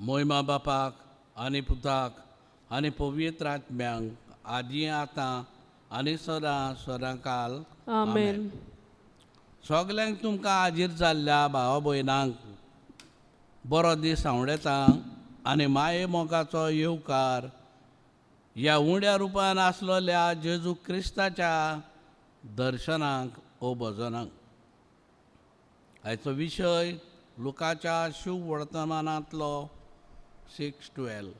मोयमा बापाक आनी पुताक आनी पवित्र आत्म्यांक आदी आतां आनी सदां सदां काल. आमेन. सगल्यांक तुमकां हाजीर जाल्ल्या भावा भयणांक बरो दीस आवडेता आनी माये मोगाचो येवकार ह्या उण्या रुपान आसलेल्या जेजू क्रिस्ताच्या दर्शनाक ओ भजनाक. आयचो विशय लुकाच्या शिव वर्तमानांतलो 6:12.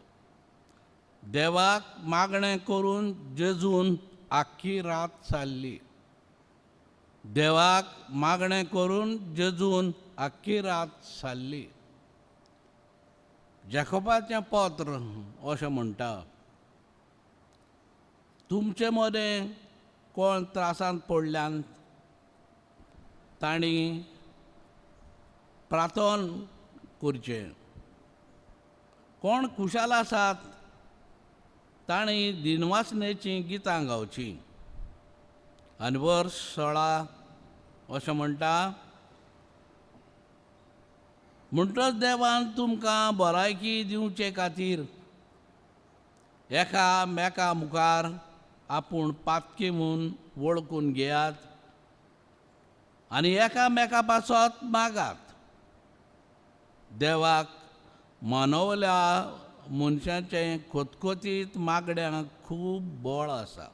देवाक मागणें करून जेजून आख्खी रात सारली. देवाक मागणें करून जेजून आख्खी रात सारली. जेकोबाचें पत्र अशें म्हणटा, तुमचे मदें कोण त्रासांत पडल्यान तांणी प्रार्थन करचें, कोण खुशाल आसात तांणी दिनवासनेचीं गितां गावचीं. आनी वर्स 16 अशें म्हणटा, म्हणटच देवान तुमकां भलायकी दिवचे खातीर एकामेका मुखार आपूण पातकी म्हूण वळखून घेयात आनी एकामेका पासत मागात. देवाक मानवल्या मनशाचें खोतखोतीत मागण्यांक खूब बळ आसा.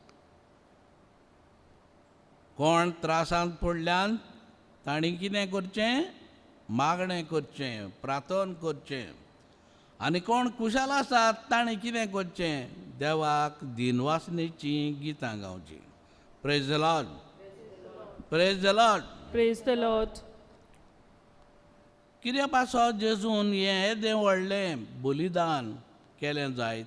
कोण त्रासांत पडल्यान तांणी कितें करचें? मागणें करचें, प्रार्थन करचें. आनी कोण खुशाल आसात ताणें कितें करचें? देवाक दिनवासनेचीं गितां गावचीं. Praise the Lord. Praise the Lord. Praise the Lord. कितें पासत जेजून हें येदें व्हडलें बलिदान केलें जायत?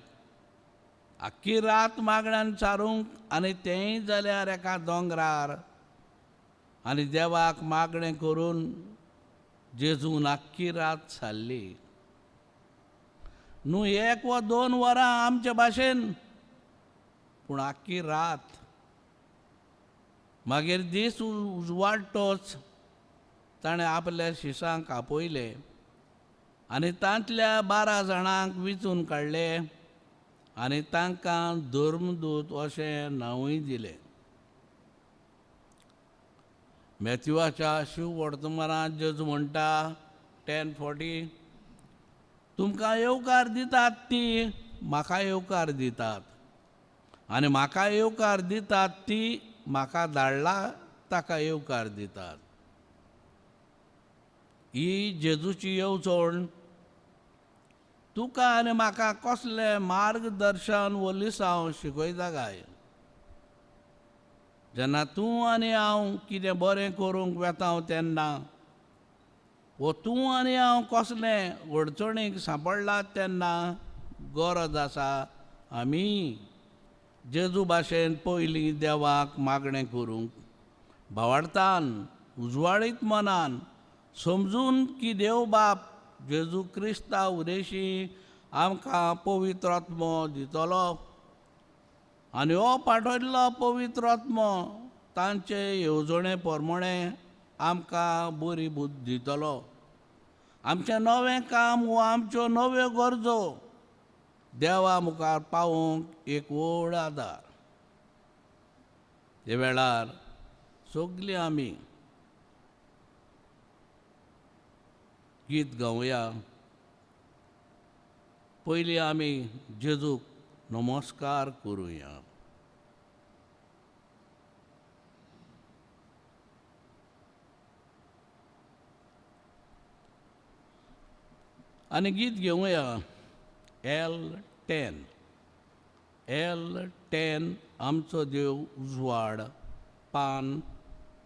आख्खी रात मागण्यान सारूंक आनी तेंय जाल्यार एका दोंगरार आनी देवाक मागणें करून जेजून आख्खी रात सारली. न्हू 1 वा 2 वरां आमचे भाशेन, पूण आख्खी रात. मागीर दीस उजवाडटोच ताणें आपल्या शिसांक आपयले आनी तांतल्या 12 जाणांक विंचून काडले आनी तांकां धर्मदूत अशें नांवूय दिलें. मॅथ्यूवाच्या शिव वर्तमानांत जेजू म्हणटा 10:40, तुमकां येवकार दितात ती म्हाका येवकार दितात आनी म्हाका येवकार दितात ती म्हाका धाडला ताका येवकार दितात. ही जेजूची येवजण तुका आनी म्हाका कसलें मार्गदर्शन वलिसांव शिकयता काय? जेन्ना तूं आनी हांव कितें बरें करूंक वेता तेन्ना, वो तूं आनी हांव कसलें अडचणीक सांपडला तेन्ना गरज आसा आमी जेजू भाशेन पयलीं देवाक मागणें करूंक भावार्थान उजवाडीत मनान समजून की देव बाप जेजू क्रिस्ता उदेशी आमकां पवित्र आत्मो दितलो आनी हो पाठयल्लो पवित्र आत्मो तांचे येवजणे प्रमाणे आमकां बरी बुद्द दितलो. आमचें नवें काम वो आमच्यो नव्यो गरजो देवा मुखार पावोवंक एक व्हड आदार. हे वेळार सगलीं आमी गीत गावया. पयलीं आमी जेजूक नमस्कार करुया. आनी गीत घेवया L10. L10 आमचो देव उजवाड, पान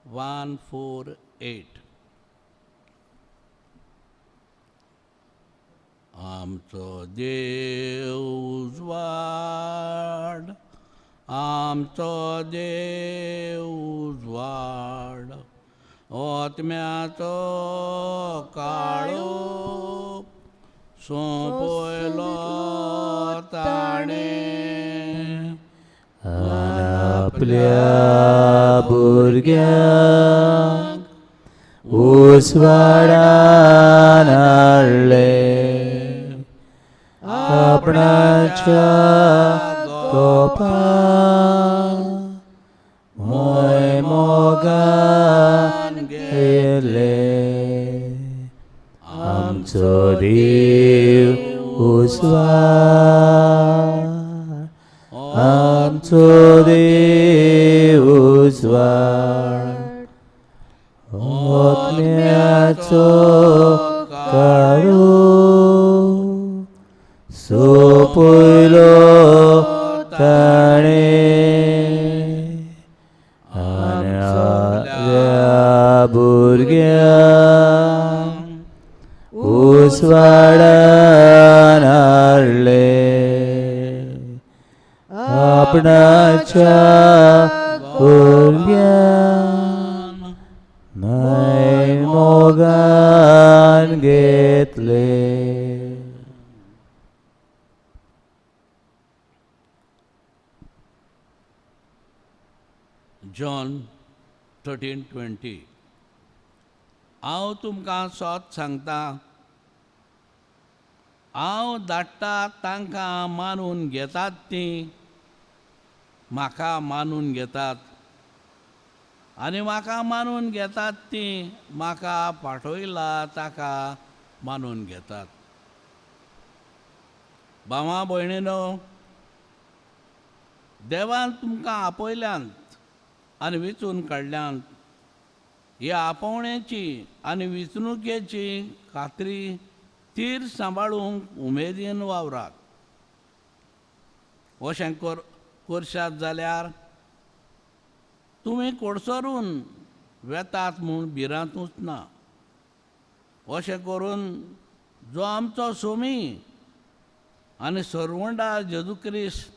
148. आमचो देव उजवाड, आमचो देव उजवाड, आत्म्याचो काळो सोंपयलो ताणें. आपल्या भुरग्यांक उजवाडान हाडले. कोपान मोय मोगान घेतले आमचो देव उजवाड आमचो देव उजवाड आत्म्याचो काळू सोपयलो ताणें आनी आपल्या भुरग्यांक उजवाडान हाडले आपणाच्या भुरग्यांक न्हय मोगान घेतले. जॉन 13:20. हांव तुमकां सोत सांगता, हांव धाडटा तांकां मानून घेतात तीं म्हाका मानून घेतात आनी म्हाका मानून घेतात तीं म्हाका पाठयला ताका मानून घेतात. भावा भयणीनो, देवान तुमकां आपयल्यांत आनी वेंचून काडल्यांत. ह्या आपोवण्याची आनी वेंचणुकेची खात्री तीर सांबाळूंक उमेदीन वावरात. अशें करशात जाल्यार तुमी कोडसरून वेतात म्हूण भिरांतूच ना. अशें करून जो आमचो सोमी आनी सर्वंडा जेजू क्रिस्त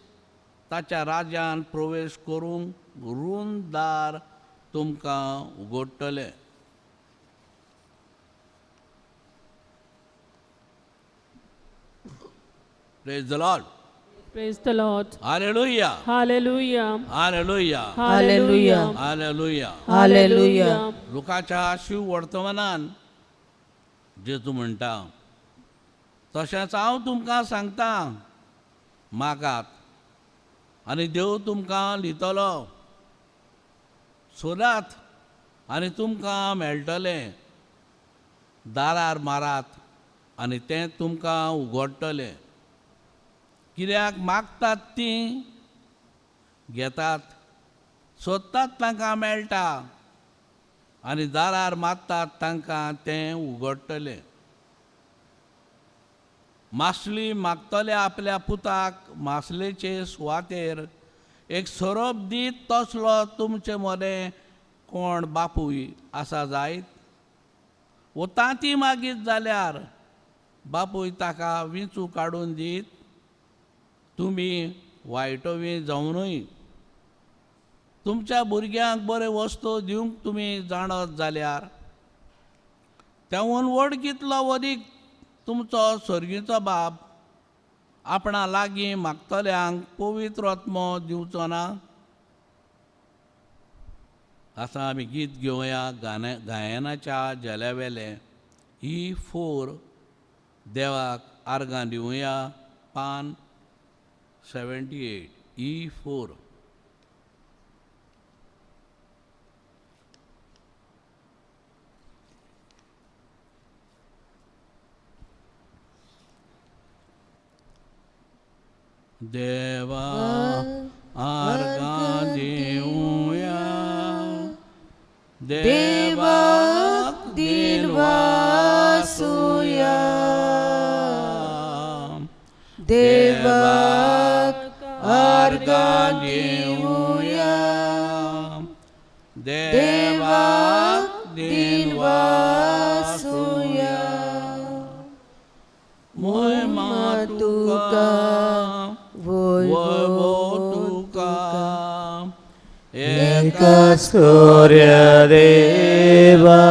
ताच्या राज्यान प्रवेश करूंक रूंद दार तुमकां उगडटलें. Praise the Lord. Praise the Lord. Hallelujah. Hallelujah. Hallelujah. Hallelujah. Hallelujah. Hallelujah. लुकाच्या Shiv वर्तमानान जेजू म्हणटा, तशेंच हांव तुमकां सांगता, मागात आनी देव तुमकां दितलो, सोदात आनी तुमकां मेळटलें, दारार मारात आनी तें तुमकां उगडटलें. कित्याक मागतात तीं घेतात, सोदतात तांकां मेळटा आनी दारार मारतात तांकां तें उगडटलें. मासली मागतले आपल्या पुताक मासलेचे सुवातेर एक सोरोप दीत तसलो तुमचे मदें कोण बापूय आसा जायत? वो तांती मागीत जाल्यार बापूय ताका विंचू काडून दीत? तुमी वायटोवी जावनूय तुमच्या भुरग्यांक बऱ्यो वस्तू दिवंक तुमी जाणत जाल्यार तेवून व्हड कितलो वदीक तुमचो सर्गीचो बाप आपणा लागीं मागतल्यांक पवित्र आत्मो दिवचो ना? आतां आमी गीत घेवया गायनाच्या झेल्यावेलें E4 देवाक आर्गां दिवया, पान 78 E4. देवा आर्गां दिवया, देवाक दिनवासुया, देवाक आर्गां दिवया, देवाक दिनवासुया. मोय तुका वैभव तुका, एका सूर्य देवा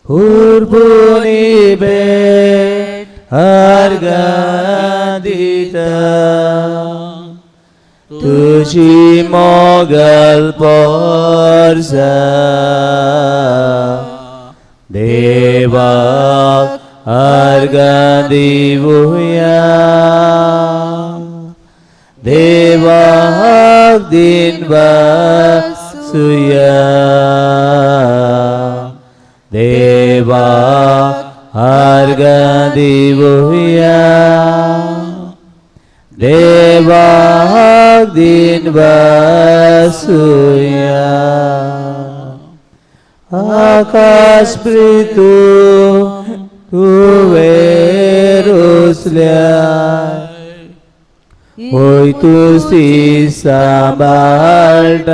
उर्बुनी भेट आर्गां दिता, तुजी मोगल पोरसा देवा आर्गां दिवया देवाक दिन वासुया देवाक आर्गां दिवया देवाक दिन वासुया आकाश प्रितू तुवें रोसल्याय होय तुसी सांबाळटाय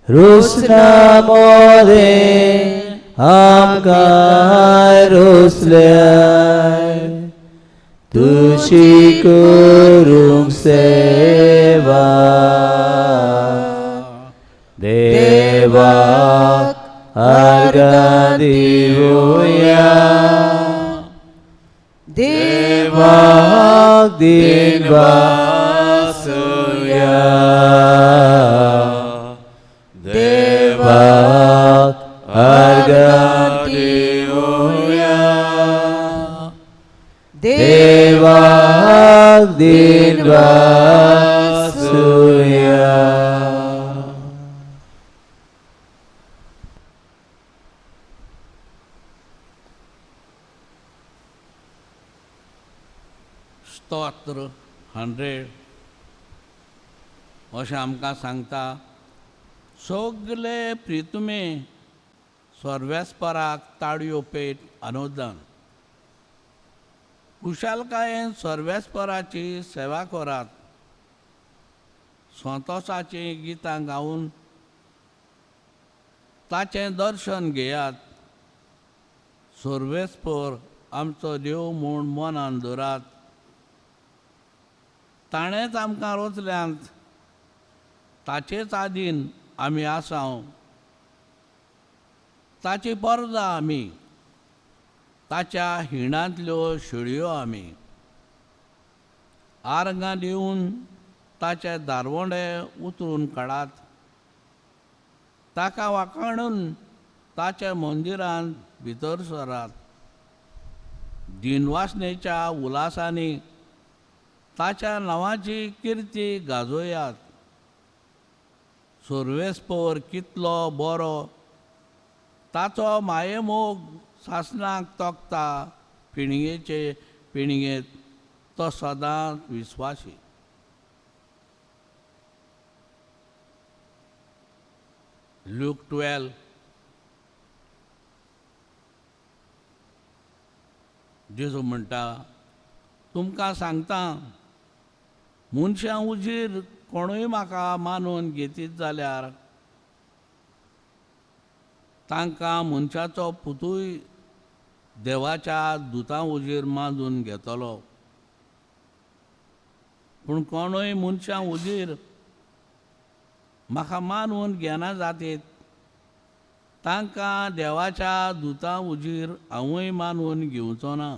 रुसना मोरे आमकां रोसल्याय तुशी करूंक सेवा देवाक आर्गां दिवया देवाक दिन वासुया देवाक आर्गां दिवया देवाक दिन वासुया. स्तोत्र 100 अशें आमकां सांगता. सगले प्रितुमे सर्वेस्पराक ताळयो पेट अनुदान खुशालकायेन सर्वेस्पराची सेवा करात. संतोसाचीं गितां गावन ताचें दर्शन घेयात. सर्वेस्पर आमचो देव म्हूण मनान दवरात. ताणेंच आमकां रचल्यांत, ताचेच आदीन आमी आसाव. ताची परजा आमी, ताच्या हिणांतल्यो शेळयो आमी. आर्गां दिवन ताचे दारवंडे उतरून काडात. ताका वाखाणून ताच्या मंदिरांत भितर सरात. दिनवासनेच्या उलासांनी ताच्या नांवाची किर्ती गाजोयात. सर्वेस्पर कितलो बरो, ताचो मायेमोग सासणाक तोखता. पिणगेचे पिणगेंत तो सदांच विस्वासी. लूक 12 जेजू म्हणटा, तुमकां सांगता, मनशां उजीर कोणूय म्हाका मानून घेतीत जाल्यार तांकां मनशाचो पुतूय देवाच्या दुतां उजीर मानून घेतलो. पूण कोणूय मनशां उजीर म्हाका मानून घेना जातीत तांकां देवाच्या दुतां उजीर हांवूय मानून घेवचो ना.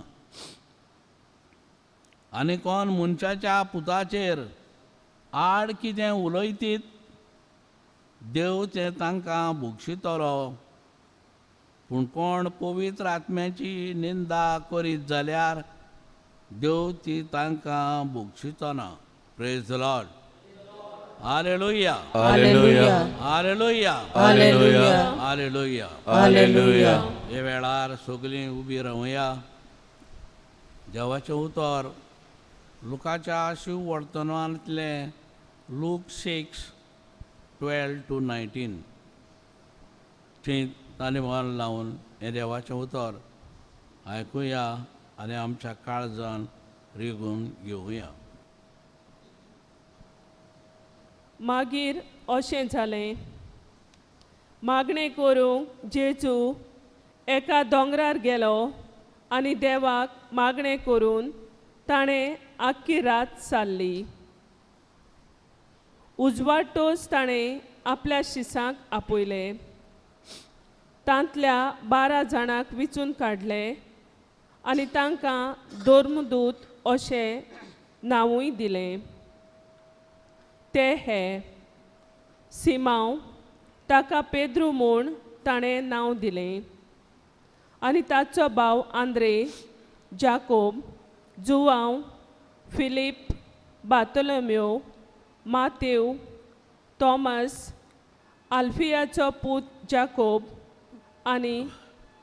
आनी कोण मनशाच्या पुताचेर आड कितें उलयतीत देव तें तांकां भोगशितलो. पूण कोण पवित्र आत्म्याची निंदा करीत जाल्यार देव ती तांकां भोगशितो ना. Praise the Lord. Hallelujah. Hallelujah. Hallelujah. Hallelujah. Hallelujah. Hallelujah. हे वेळार सगलीं उबी रावया. देवाचें उतर लुकाच्या शिव वर्तनांतलें लूक 6:12 to 19 थंय ताणें मन लावन हें देवाचें उतर आयकुया आनी आमच्या काळजान रिगून घेवया. मागीर अशें जालें, मागणें करूंक जेजू एका दोंगरार गेलो आनी देवाक मागणें करून ताणें आख्खी रात सारली. उजवाडटोच ताणें आपल्या शिसांक आपयले. तांतल्या 12 जाणांक विचून काडले आनी तांकां धर्मदूत अशें नांवूय दिलें. ते हे सिमांव, ताका पेद्रू म्हूण ताणें नांव दिलें, आनी ताचो भाव आंद्रे, जाकोब, जुवांव, फिलीप, बातोलोम्यो, मातेव, थॉमस, आल्फियाचो पूत जाकोब आनी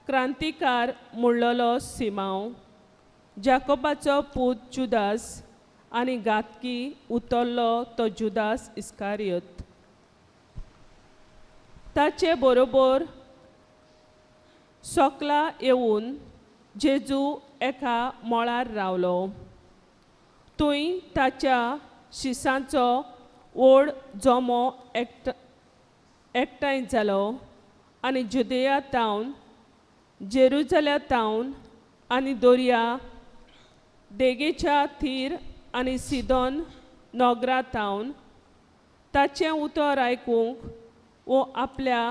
क्रांतिकार मुळ्ळलो सिमांव, जाकोबाचो पूत जुदास आनी घातकी उतरलो तो जुदास इस्कारियत। ताचे बरोबर सोकला येवन जेजू एका मळार रावलो। थंय ताच्या शिसांचो व्हड जमो एकठांय जालो आनी जुदेया तावन, जेरुजल्या तावन आनी दर्या देगेच्या थीर आनी सिदोन नोगरा तावन ताचें उतर आयकूंक वो आपल्या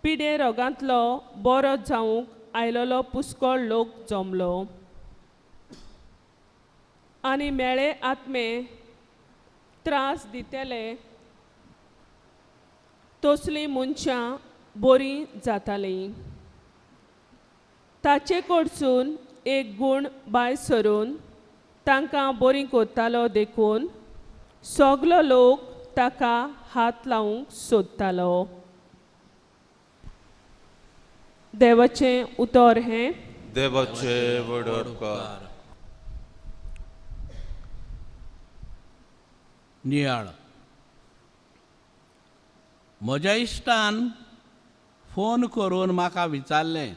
पिडे रोगांतलो बरो जावंक आयलोलो पुष्कळ लोक जमलो आनी मेळे आत्मे त्रास दितले तसलीं मनशां बरीं जातालीं। ताचे कडसून एक गूण भायर सरून तांकां बरीं करतालो देखून सगलो लोक ताका हात लावंक सोदतालो। देवाचें उतर हें। देवाचे व्हड उपकार। नियाळ। म्हज्या इश्टान फोन करून म्हाका विचारलें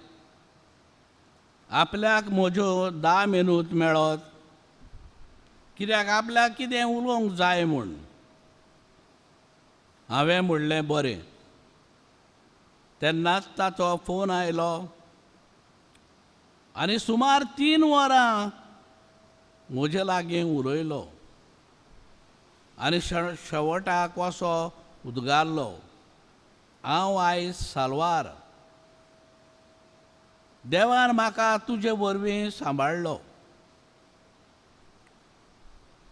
आपल्याक म्हज्यो 10 मिनूत मेळत कित्याक आपल्याक कितें उलोवंक जाय म्हूण। हांवें म्हणलें बरें। तेन्नाच ताचो फोन आयलो आनी सुमार 3 वरां म्हजे लागीं उलयलो आनी शेवटाक असो उद्गारलो, हांव आयज साल्वार, देवान म्हाका तुजे वरवीं सांबाळ्ळो।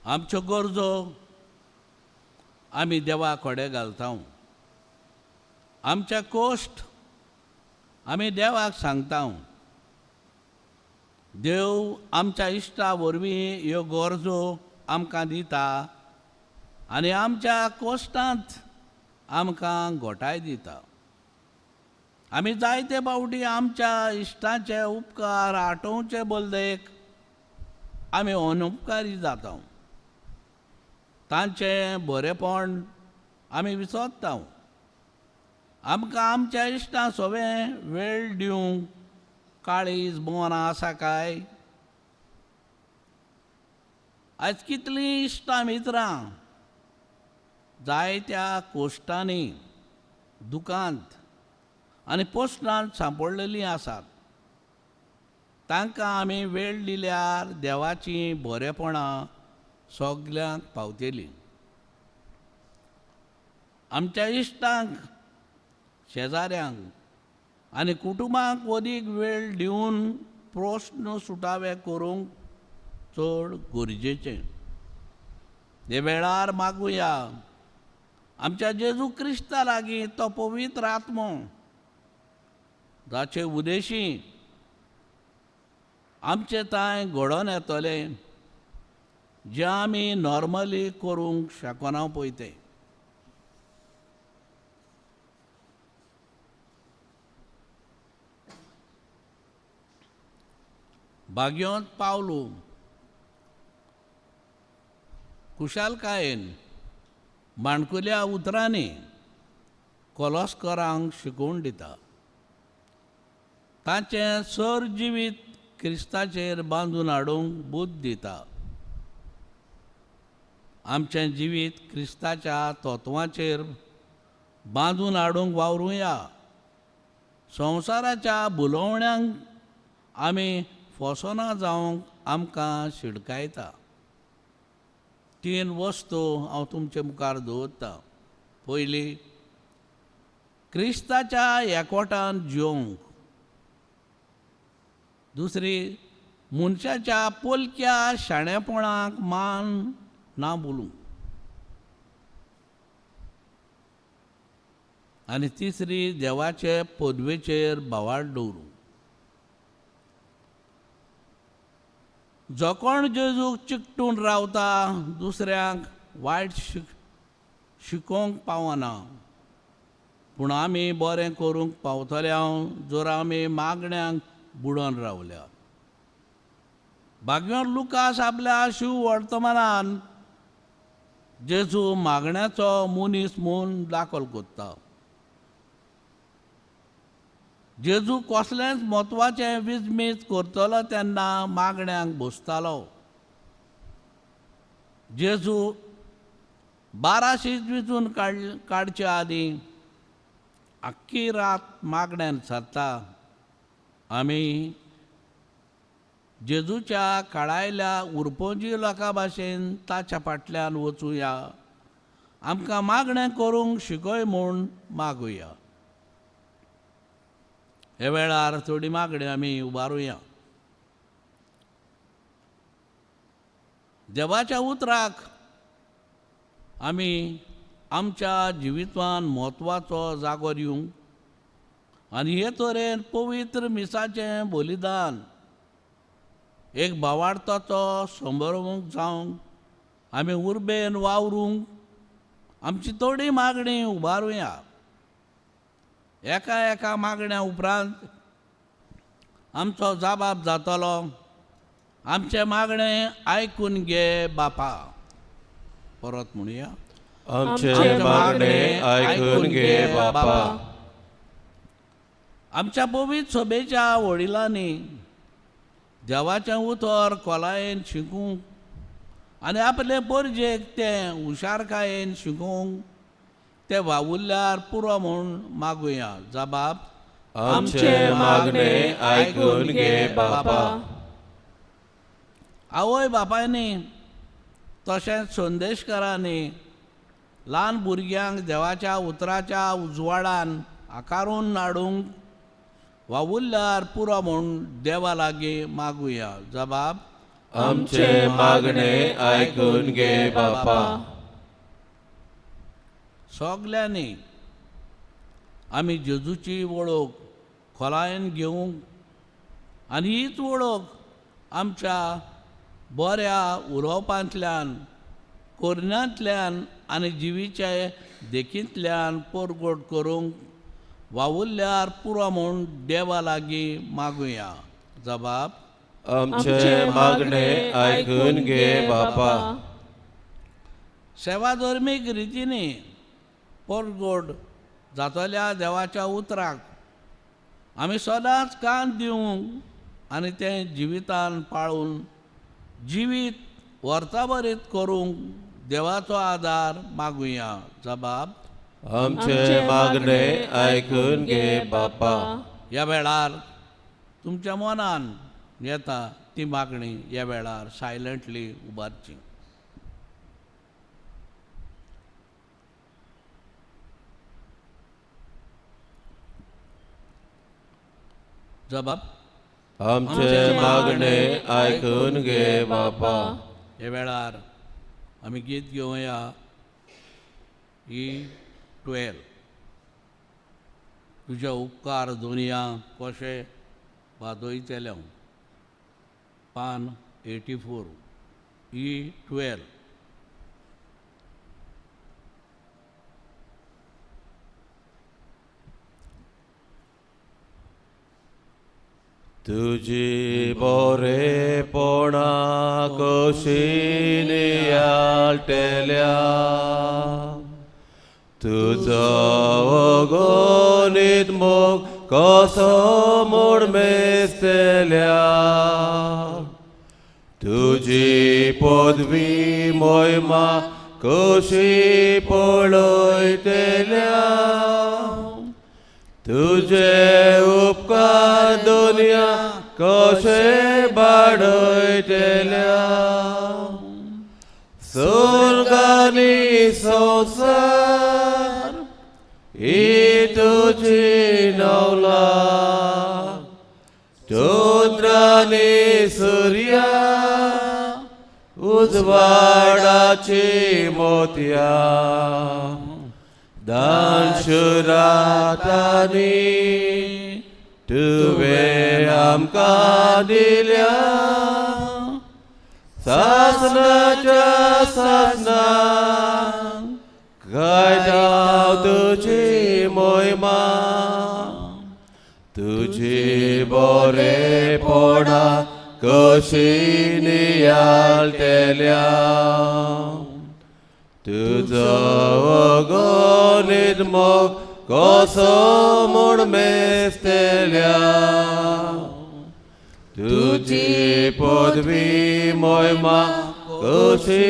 आमच्यो गरजो आमी देवा कडेन घालता, आमचे कोश्ट आमी देवाक सांगता। देव आमच्या इश्टा वरवीं ह्यो गरजो आमकां दिता आनी आमच्या कोश्टांत आमकां घोटाय दिता। आमी जायते फावटी आमच्या इश्टांचे उपकार आटोवचे बदलेक आमी अनुपकारी जाता, तांचें बरेंपण आमी विसरता। आमकां आमच्या इश्टां सोवें वेळ दिवंक काळीज मन आसा काय? आयज कितलीं इश्टां मित्रां जायत्या कोश्टांनी, दुकांत आनी पोस्टांत सांपडलेलीं आसात। तांकां आमी वेळ दिल्यार देवाचीं बरेपणां सगल्यांक पावतलीं। आमच्या इश्टांक, शेजाऱ्यांक आनी कुटुंबाक वदीक वेळ दिवन प्रस्न सुटावे करूंक चड गरजेचें। हे वेळार मागुया आमच्या जेजू क्रिस्ता लागीं तो पवित्र आत्मो जाचे उदेशी आमचे तांय घडोवन येतलें जें आमी नॉर्मली करूंक शकना पळय तें। बाग्योंत पावलू खुशालकायेन माणकुल्या उतरांनी कोलोस्करांक शिकोवन दिता। ताचें सर जिवीत क्रिस्ताचेर बांदून हाडूंक बुद्द दिता। आमचें जिवीत क्रिस्ताच्या तत्वाचेर बांदून हाडूंक वावरुया। संवसाराच्या भुलोवण्यांक आमी फसोना जावंक आमकां शिडकायता। 3 वस्तू हांव तुमचे मुखार दवरतां। पयली, क्रिस्ताच्या एकवटान जिवंक। दुसरी, मनशाच्या पोलक्या शाणेपणाक मान ना बोलूंक। आनी तिसरी, देवाचे पदवेचेर भावार्थ दवरूंक। जो कोण जेजूक चिकटून रावता दुसऱ्यांक वायट शिकोवंक पावना, पूण आमी बरें करूंक पावतले हांव जर आमी मागण्यांक बुडोन रावल्या. भाग्यवान लुकास आपल्या शिव वर्तमानान जेजू मागण्याचो मनीस म्हूण दाखल करता. जेजू कसलेंच म्हत्वाचें विजमीज करतलो तेन्ना मागण्यांक बसतालो. जेजू 12 शीत विंचून काडचे आदीं आख्खी रात मागण्यान सरता. आमी जेजूच्या काळायल्या उरपोजी लोकां भाशेन ताच्या फाटल्यान वचुया. आमकां मागणें करूंक शिकय म्हूण मागुया. हे वेळार थोडी मागणी आमी उबारुया. देवाच्या उतराक आमी आमच्या जिवितान म्हत्वाचो जागो दिवंक आनी हे तरेन पवित्र मिसाचें बलिदान एक भावार्थाचो संभ्रमूक जावंक आमी उर्बेन वावरूंक आमची थोडी मागणी उबारुया. एका एका मागण्या उपरांत आमचो जाबाब जातलो. आमचें मागणें आयकून घे बापा. परत म्हणुया, आमचें मागणें आयकून घे बापा. आमच्या पवित्र सभेच्या वडिलांनी देवाचें उतर खोलायेन शिकूंक आनी आपले परजेक तें हुशारकायेन शिकोवंक ते वावुरल्यार पुरो म्हूण मागुया. जबाब, आमचें मागणें आयकून घे बापा. आवय बापायनी तशेंच संदेशकारांनी ल्हान भुरग्यांक देवाच्या उतराच्या उजवाडान आकारून हाडूंक वावुरल्यार पुरो म्हूण देवा लागीं मागुया. जबाब, आमचें मागणें आयकून घे बापा. सगल्यांनी आमी जेजूची वळख खोलायेन घेवंक आनी हीच वळख आमच्या बऱ्या उलोवपांतल्यान, करण्यांतल्यान आनी जिवीच्या देखींतल्यान परगट करूंक वावुरल्यार पुरो म्हूण देवा लागीं मागुया. जबाब, आमचें मागणें आयकून घे बापा. सेवा धर्मीक रितींनी परगट जातल्या देवाच्या उतराक आमी सदांच कान दिवंक आनी तें जिवितान पाळून जिवीत वर्ताभरीत करूंक देवाचो आदार मागुया. जबाब, आमचें मागणें आयकून घे बापा. ह्या वेळार तुमच्या मनान येता ती मागणी ह्या वेळार सायलंटली उबारची. जबाब, आमचें मागणें आयकून घे बापा. ह्या वेळार आमी गीत घेवया E12. तुजे उपकार दुनिया कशे वाजयतले. पान 84 E12. तुजी बरेपणा कशी नियाळटल्या, तुजो अगणीत मोग कसो म्हूण मेजतल्या, तुजी पदवी मोहिमा कशी पळयतल्या, तुझे उपकार दुनिया कशे बाडयतल्या, स्वर्गानी संवसार ही तुजी नवला, चंद्रानी सुर्या उजवाडाची मोतया, दानशुरातानी तुवें आमकां दिल्या, सासनाच्या सासना गायता तुजी मोहिमा तुजी बरेपणा कशी नियाळटेल्या तुजो अगणीत मोग कसो म्हूण मेजतल्या तुजी पदवी मोहिमा कशी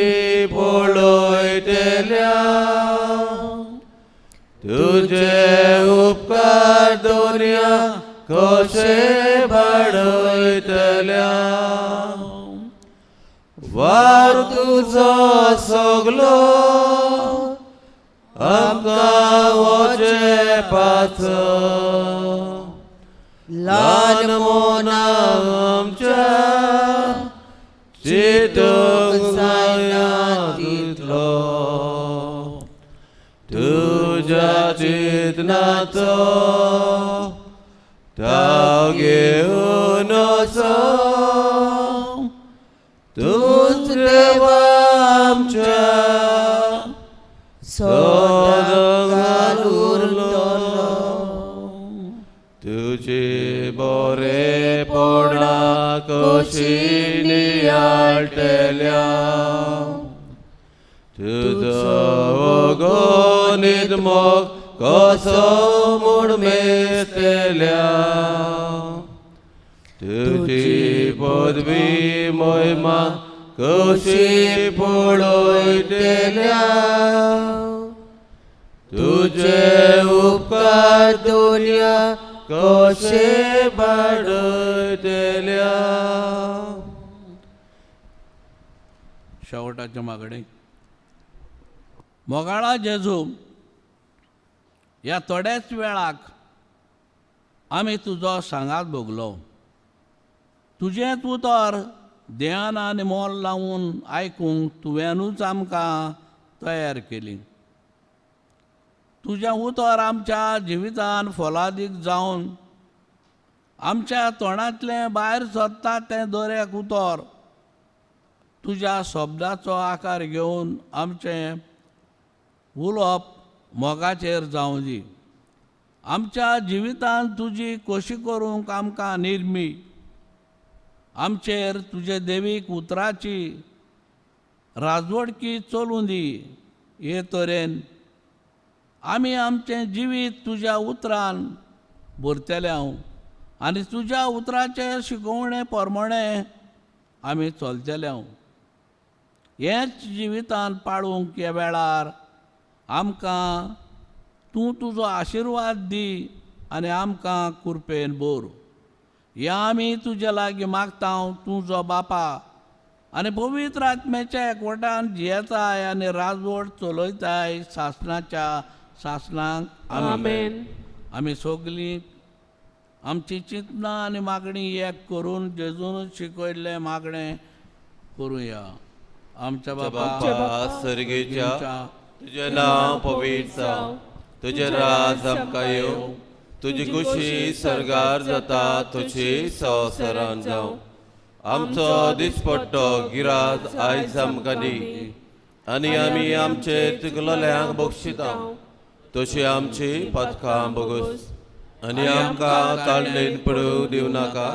पळयतल्या तुजे उपकार दुनिया कशे बाडयतल्या वार तुजो सगलो आमकां वचें पाचो ल्हान मोना आमच्या चितूंक जायना तितलो तुज्या चिंतनाचो ताव घेवन असो तूंच देवा आमच्या सदां उरतलो तुजी बरेपणा कशी नियाळटेल्या तुजो अगणीत मोग कसो म्हूण मेजतल्या तुजी पदवी मोहिमा कशी पळयतल्या तुजे उपकार दुनिया कशे बाडयतल्या. शेवटाचें मागणें. मोगाळा जेजू, ह्या थोड्याच वेळाक आमी तुजो सांगात भोगलो. तुजेंच उतर ध्यान आनी मोल लावन आयकूंक तुवेंनूच आमकां तयार केली. तुजें उतर आमच्या जिवितान फलादीक जावन आमच्या तोंडांतलें भायर सरता तें दरेक उतर तुज्या शब्दाचो आकार घेवन आमचें उलोवप मोगाचेर जावं दी. आमच्या जिवितान तुजी खोशी करूंक आमकां निर्मी. आमचेर तुजे देवीक उतराची राजवडकी चलूं दी. हे तरेन आमी आमचें जिवीत तुज्या उतरान भरतले हांव आनी तुज्या उतराचे शिकोवणे प्रमाणे आमी चलतले हांव. हेंच जिवितान पाळूंक ह्या वेळार आमकां तूं तुजो आशिर्वाद दी आनी आमकां कृपेन भर. ह्या आमी तुजे लागीं मागता तुजो बापा आनी पवित्र आत्म्याच्या एकवटान जियेताय आनी राजवट चलयताय सासणाच्या सासणाक. आमेन. आमी सगलीं आमची चिंतनां आनी मागणी एक करून जेजून शिकयल्लें मागणें करुया. आमच्या बापा सर्गेच्या, तुजें नांव पवित्र जावं, तुजें राज आमकां येवं, तुजी खुशी सर्गार जाता तशी संवसारान जावं. आमचो दिसपट्टो गिराज आयज आमकां दी आनी आमी आमचे चुकलोल्यांक बक्षिता तशी आमची पथकां बगस आनी आमकां ताळणेन पडूं दिवं नाका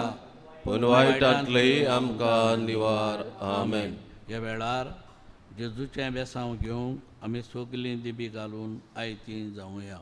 पूण वायटांतली आमकां निवार. आमेन. ह्या वेळार जेजूचें बेसांव घेवंक आमी सगलीं दिबी घालून आयतीं जावया.